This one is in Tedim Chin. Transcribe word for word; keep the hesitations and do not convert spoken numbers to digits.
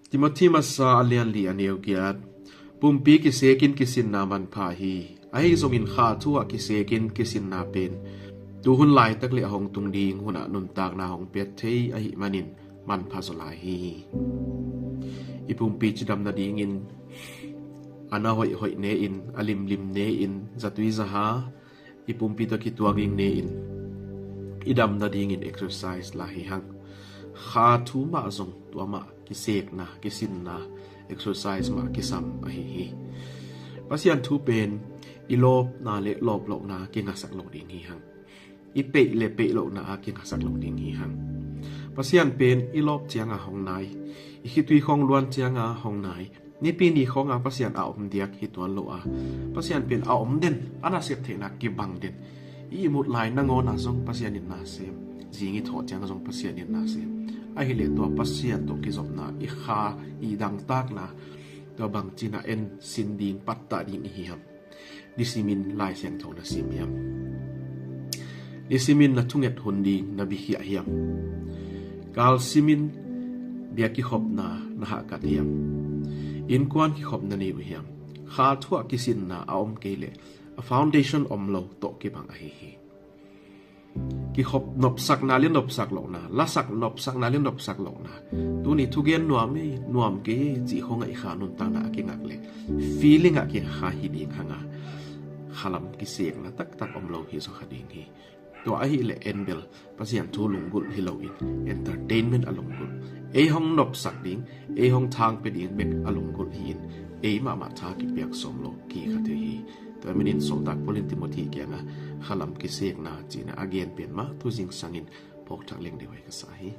Timothy masa a lian li a neu giat. Pumpi kisekin kisinna manpha hi. Ahi zongin kha thu ah kisekin kisinna pen tuhun laitak le a hong tung ding hunah nuntakna hong pet thei ahih manin manpha zaw lai hi. I pumpi cidam nadingin a na hoihhoih ne-in, a limlim ne-in, zatui zaha i pumpi tawh kituak ding ne-in i dam nadingin exercise la hi hang. Kha thu mah zong tua mah kisekna, kisinna, exercise mah kisam ahi hi. Pasian thu pen i lawpna le lawp lohna kingasak lo ding hi hang. I peih le peih lohna a kingasak lo ding hi hang. Pasian pen i lawp cianga hong nai, i khitui khong luan cianga hong nai. Nipi ni khawnga Pasian a om diak hi tuan lo a, Pasian pen a om den, a nasep theihna kibang den. I ihmut lai nangawna zong Pasian in na sem, zing i thawh cianga zong Pasian in na sem. Ahileh tua Pasian tawh kizopna i kha, i dangtakna tua bangcina en sin ding, pattah ding i hi ham? Nisimin Lai Siangtho na sim hiam? Nisimin na thunget hun ding na bikhiah hiam? Kal simin bia kikhopna na hahkat hiam? Innkuan kikhopna nei uh hiam? Kha thu ah kisinna a om kei leh a foundation om lo tawh kibang ahi hi. Kikhop nopsakna le nopsak lohna, lasak nopsakna le nopsak lohna. Tuni thugen nuam ei, nuam kei ei cih khong ah i kha nuntakna a kingak le feeling ah kikha hi ding hanga khalam kisekna taktak om lo hi zaw kha ding hi. Tua ahileh en bel Pasian thu lunggulh hi loin entertainment a lunggulh, ei hong nopsak ding, ei hong thangpia ding bek a lunggulh hi-in ei mahmah tha kipiak sawm lo kikha thei hi. Tua manin sawltak Paul in Timothy kiangah khalam kisekna cihna a gen pen mah thu zingsangin phawkthak leng deuh hi ka sa hi.